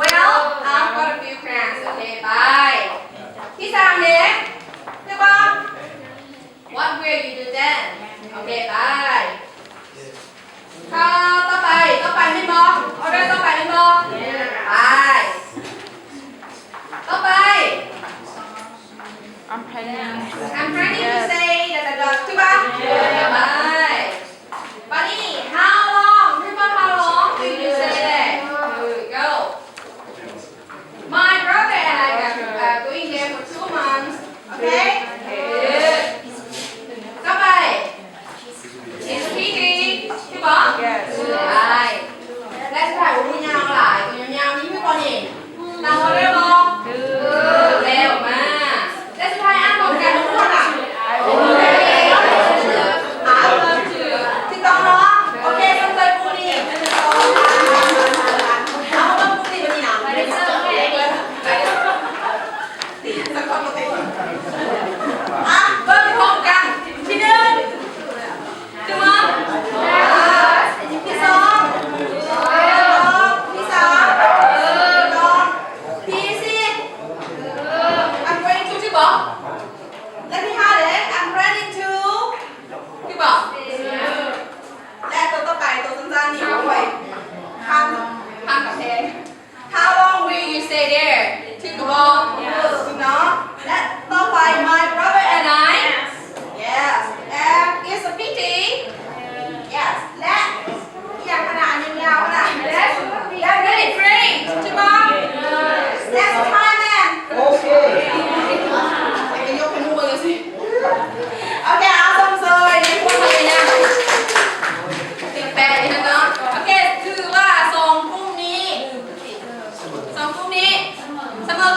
Well, I've got a few plans. Okay, bye. ທີສາມເດ້ ຖືກບໍ່? What will you do then? Okay, bye. ຂໍ້ຕໍ່ໄປ ຕໍ່ໄປແມ່ນບໍ່? Order ຕໍ່ໄປແມ່ນບໍ່? Bye. ຕໍ່ໄປ I'm planning I'm planning to say ດາດາດາ ຖືກບໍ່? Bye. Bunny, how long? ຖືກບໍ່? How long will you say that? Good, go. My brother and I are, are going there for two months. Okay? Good. ຕໍ່ໄປ It's a pity. ຖືກບໍ່? Yes. Good. ແລະ ສຸດທ້າຍ ໂອ້ຍ ຍາວຫຼາຍ ໂຕຍາວໆ ນີ້ ຖືກບໍ່ນີ້? ຕາມອອເດີບໍ່? ຖືກແລ້ວ ມາ ແລະ ສຸດທ້າຍ ອ່ານພ້ອມກັນ ທຸກຄົນ ອ່ະ I will. ອ່າ ຖືກຕ້ອງເນາະ. ໂອເຄ ຊົມເຊີຍກຸ່ມນີ້ ເອົາ ເບິ່ງກຸ່ມນີ້ ບາດນີ້ນະ ໄປເລີຍ ໄປເລີຍ ໄປເລີຍ ອ່ະ ເບິ່ງພ້ອມກັນ ທີໜຶ່ງ ຖືກບໍ່? ທີສອງ ຖືກຕ້ອງ ທີສາມ ຖືກຕ້ອງ ທີສີ່ I'm going to ຖືກບໍ່? ແລະ ທີຫ້າເດ້ I'm planning to ຖືກບໍ່? ແລະ ໂຕຕໍ່ໄປ ໂຕສັ້ນໆ ນີ້ ໂອ້ຍ ຂ້າມ ຂ້າມກຳແພງ. How long will you stay there? ຖືກຫຼືບໍ່? ຖືກເນາະ. ແລະ ຕໍ່ໄປ My brother and I. Yes. And it's a pity. Yes. ແລະ ອີ່ຫຍັງຫັ້ນນະ ອັນຍາວໆຫັ້ນນະ? That's really great. ຖືກບໍ່? That's Thailand. ໂອເຄ ໃຫ້ກັນຍົກໃຫ້ໝູ່ເບິ່ງຈັ່ງຊີ້. ໂອເຄ ເອົາ ຊົມເຊີຍໃນຄວາມພະຍາຍາມ ຕິດແປະຢູ່ເນາະ. ໂອເຄ ຖືວ່າສອງກຸ່ມນີ້ ສອງກຸ່ມນີ້ສະເໝີ